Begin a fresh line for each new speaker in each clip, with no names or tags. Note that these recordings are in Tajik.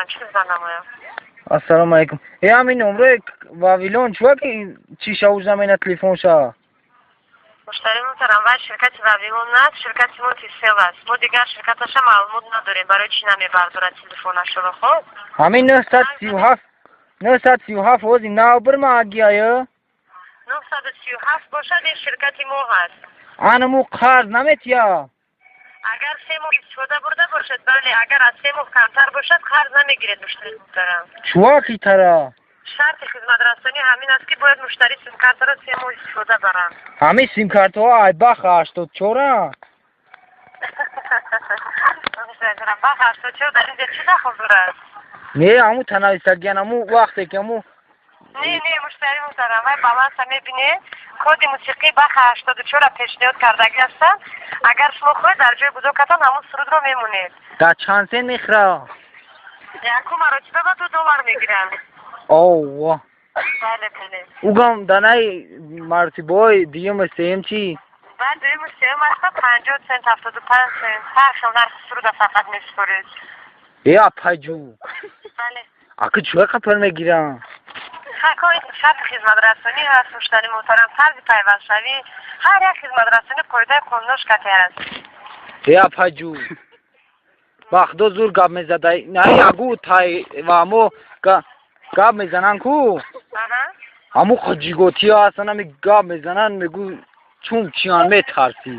Метавонам чӣ хизмат намоям?
Ассалому алайкум. Э, ҳамин номрои Вавилон чува ки чиша ужа мена телефонша?
Муштари муҳтарам, вай ширкати Вавилон наст, ширкати мо Тисел аст. Мо дигар ширкаташа маълумот надорем, барои чӣ намебардорад телефонашро, хоб.
Ҳамин 937, 937 ози нав бирма агиая.
937 бошад, ин ширкати мо ҳаст.
Анаму қарз наметия?
Агар 3 моҳ истифода бурда бошад, бале. Агар аз 3 моҳ камтар бошад, қарз намегиред, муштари муҳтарам.
Чува хитара?
Шарти хизматрасонӣ ҳамин аст, ки бояд муштарӣ симкартаро 3 моҳ истифода баранд.
Ҳамин симкартҳо ай баха 84-а?
Баха 84 дар инҷа чӣ дахл дорад?
Не, ҳаму танависагиян, ҳаму вақте ки ҳаму.
Не, не, муштари муҳтарам, вай баланса мебинед, коди мусиқии баха 84-а пешниҳод кардагӣ ҳастанд. Агар шумо хоҳед, дар ҷои гузокатон ҳамун сурудро мемонед.
Дар чанд сен мехӯра?
Якум маротиба ба 2 доллар мегиранд.
Овва.
Бале.
Угам данаи маротибаҳои дуюму сеюм чӣ?
Баъд дуюму сеюм аста 50 сент, 75 сент, ҳар хел нархи суруда фақат месупоред.
Э, апайҷу.
Бале.
Ака, чӯя қапар мегирам?
Шарти хизматрасонӣ ҳаст, муштари муҳтарам, тарзи пайвастшавӣ, ҳар як хизматрасонӣ қоидаи қонунош кате аст.
Э, апайҷу, ба худо зур гап мезадай. На ягу тай ва мо гап мезананд ку, ҳаму ҷиготиё ҳастан, ами гап мезананд, мегӯ чун чиян, метарсӣ.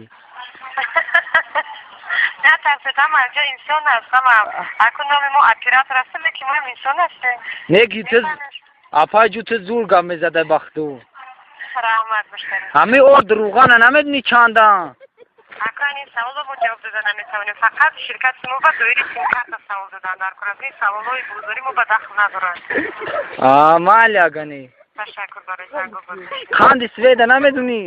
Натарсед, ҳама ҷо инсон аст, ҳама. Аку номи мо оператор ҳастем, лекин моам инсон ҳастем.
Не ки ту, апайҷу, ту зур гап мезадай, ба худо.
Раҳмат, муштари.
Ҳами орд рӯғана намедонӣ чандан?
Акан, ин саволро мо ҷавоб дода наметавонем. Фақат ширкати мо ба доири симкарта савол додан дар кор аст. Ин саволҳои бозорӣ мо ба дахл надоранд.
Майли, агани.
Ташаккур барои зангобод.
Қанди сведа намедонӣ?